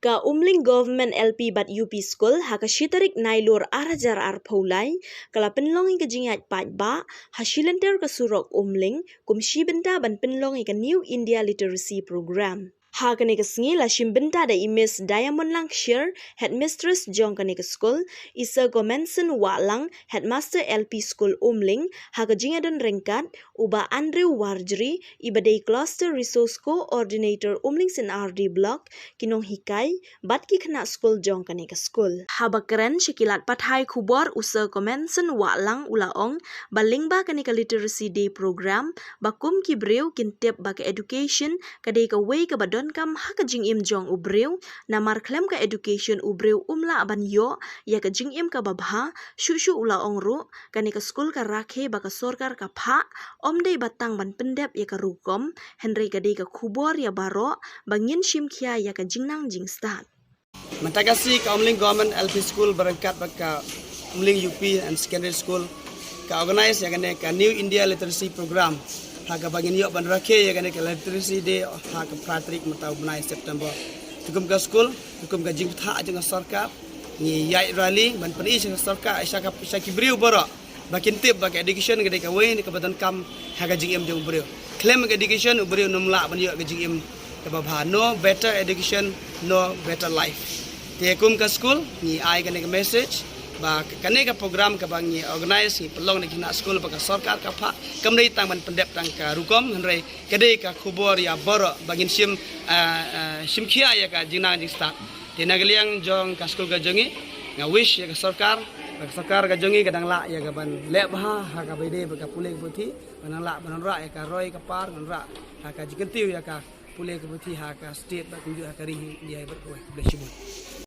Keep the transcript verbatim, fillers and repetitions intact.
Ka Umling Government L P bad U P School ha ka shi tarik Nailur ar hajar arphew lai ka la pynlong ïa ka jingïaid paidbah ha shilynter ka surok Umling kum shi bynta ban pynlong ïa ka New India Literacy Program. Ha kane ka sngi la shim bynta da i Miss Diamond Langshir, Headmistress jong kane ka skul, i Sir Comenson Wahlang, Headmaster L P School Umling, ha ka jingïadon ryngkat u Bah Andrew Warjri, i ba dei Cluster Resource Coordinator Umling Synardi Block, ki nonghikai bad ki khynnah skul jong kane ka skul. Haba kren sha ki lad pathai khubor, u Sir Comenson Wahlang u la ong ba lyngba kane ka Literacy Day Program, ba kum ki briew kin tip ba ka education ka dei kawei kaba donkam ha ka jingim jong u briew, namar khlem ka education u briew um lah ban ïoh ïa ka jingim kaba bha. Shuh shuh u la ong ruh, kane ka skul ka rakhe ba ka sorkar ka phah, ym dei ba tang ban pyndep ïa ka rukom, hynrei ka dei ka khubor ïa baroh ba ngin shim khia ïa ka jingnang jingstad. Mynta ka sngi ka Umling Government L P School ryngkat bad ka Umling U P and Secondary School ka organize ïa kane ka New India Literacy Program, ha kaba ngin ïoh ban rakhe ïa kane ka Literacy Day ha ka phra tarik mynta u bnai September. Te kum ka skul, te kum ka jingbthah jong ka sorkar, ngi ïaid rally ban pyni sha ka sorkar, sha ka, sha ki briew baroh ba kin tip ba ka education ka dei kawei na kaba donkam ha ka jingim jong u briew. Khlem ka education u briew um lah ban ïoh ka jingim kaba bha. No better education, no better life. Te kum ka skul ngi ai kane ka message ba kane ka program kaba ngi organize, ngi pynlong na ki khynnah skul ba ka sorkar ka phah, kam dei tang ban pyndep tang ka rukom, hynrei ka dei ka khubor ïa baroh ba ngin shim, ah, ah, shim khia ïa ka jingnang jingstad. Te na ka liang jong ka skul ka jong ngi, nga wish ïa ka sorkar ba ka sorkar ka jong ngi ka dang lah ïa ka ban leh bha ha kaba ïadei bad ka pule ka puthi, ba nang lah ban wanrah ïa ka roi ka par, wanrah ha ka jingkyntiew ïa ka pule ka puthi ha ka state bad kumjuh ha ka ri India bad kawei. Khublei shibun.